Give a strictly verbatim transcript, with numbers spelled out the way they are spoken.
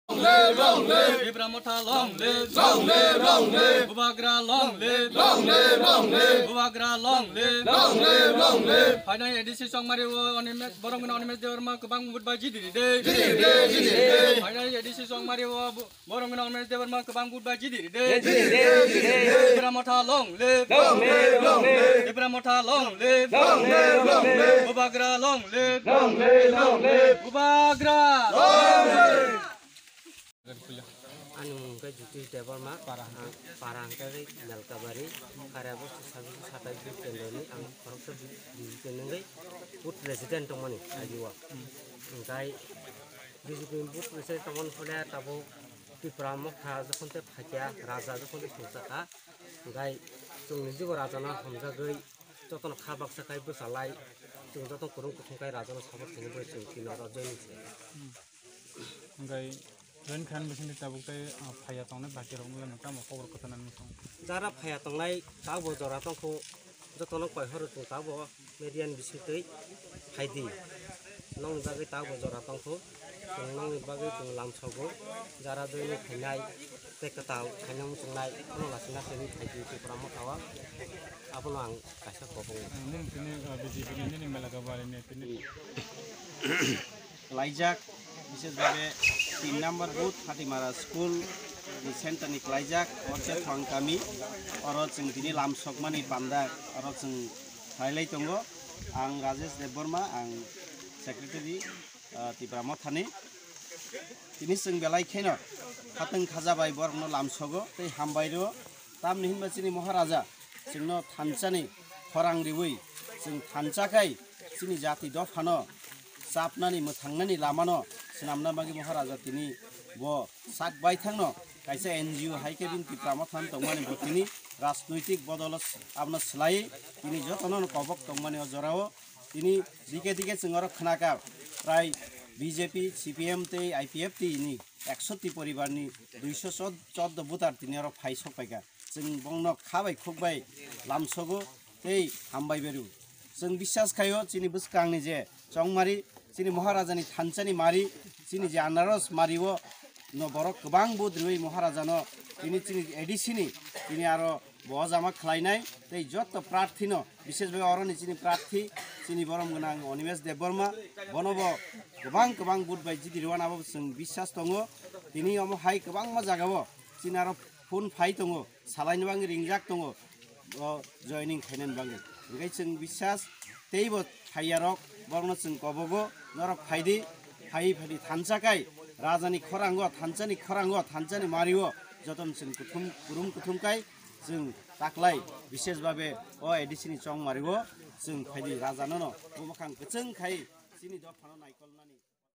Long live, long live. Tipra Motha long live. Long live, long live. Bubagra long live. Long live, long live. Bubagra long live. Long live, long live. Phainai A D C Chongmari o Animesh, Boromgana Animesh Debbarma kwbang vote bai jidi ride. Jidi ride, jidi ride. Phainai A D C Chongmari o Bo-, Boromgana Animesh Debbarma kwbang vote bai jidi ride. Jidi ride, jidi ride. Tipra Motha long live. Long live, long live. Tipra Motha long live. Long live, long live. Bubagra long live. Long live, long live. Bubagra. Long live. Ani mung khe Jyotish Debbarma, para hwnkhe, para hwnkhe Melkabari, kare bo sabi satai bus kendoni ang khoroksa bus kendongwi booth president tongmani ajiwa. Hwnkhe B J P ni booth president tongmani phone tabuk Tipra Motha jokhon tei phaikya, raja jokhon tei songchakha, hwnkhe chwngni jibo rajano hamjagwi jotono kha baksa khai bwchalai, chwng joto kwrwng kuthum khai rajano support khainai bai chwng tini oro joining khlai. Hwnkhe join khan bisingtwi tabuk tei, ah, phaiya tongnai baki rok wngya tamo khobor kwthana nung thung. Jara phaiya tongnai tabuk jora tongkhu jotono koi horo chwng tabuk media ni bisingtwi phaidi. Nokni bagwi tabuk jora tongkhu chwng nokni bagwi chwng lamsogo jara joining khainai tei kwtal khaina muchungnai bono lasina khaidi Tipra Motha o abono ang kaisa kobong. Nini tini, ah, B J P ni nini Melkabari ni tini. Laijak, bisesbhabe tin number booth Hatimara school ni center ni klaijak, Orcha Thwang kami, oro chwng tini lamsokmani panda, oro chwng khlailai tongo. Ang Rajesh Debbarma, ang secretary, ah, Tipra Mothani. Tini chwng belai kheno khatwng khaja bai borokno lamsogo tei hambai rwo. Tamni hinba chini Moharaja chwngno thanchani khorang riwi chwng thancha khai chini jati dophano chapnani mwthangnani lamano swnamna bagwi Moharaja tini bo sak baithangno kaisa N G O hai khe bini Tipra Motha tongmani bo tini rajnoitik bodolo abono swlaiwi tini jotono kobok tongmani o jorao tini dike dike chwng oro khnakha prai B J P, C P M tei I P F T ni ekshoti poribarni duiso chordo voter tini oro phai sokpaikha. Chwng bongno kha bai khuk bai lamsogo tei hambai beru. Chwng biswas khaio chini bwskangni je chongmari, chini Maharajani thanchani mari, chini je anaros mario no borok kwbang vote riwi Maharajano tini chini A D C ni tini aro bo jama khlainai tei joto prarthino, bishesh bhabe oroni chini prarthi, chini borom gwnang Animesh Debbarma, bono bo kwbang kwbang vote bai jiti rwna abo chwng biswas tongo. Tini omo hai kwbangma jagao chini aro phone phai tongo, salaini bagwi ringjak tongo, o joining khainani bagwi. Hwnkhe chwng biswas teibo phaiyarok, borokno chwng kobogo, norok phaidi, phai phaidi thansa kai, rajani khorango, thanchani khorango, thanchani mario, jotono chwng kuthum, kurum kuthum kai, chwng taklai, bishesh bhabe o A D C ni chongmario, chwng phaidi rajanono, bumwkhang kwchwng khai, chini dophano naikolnani.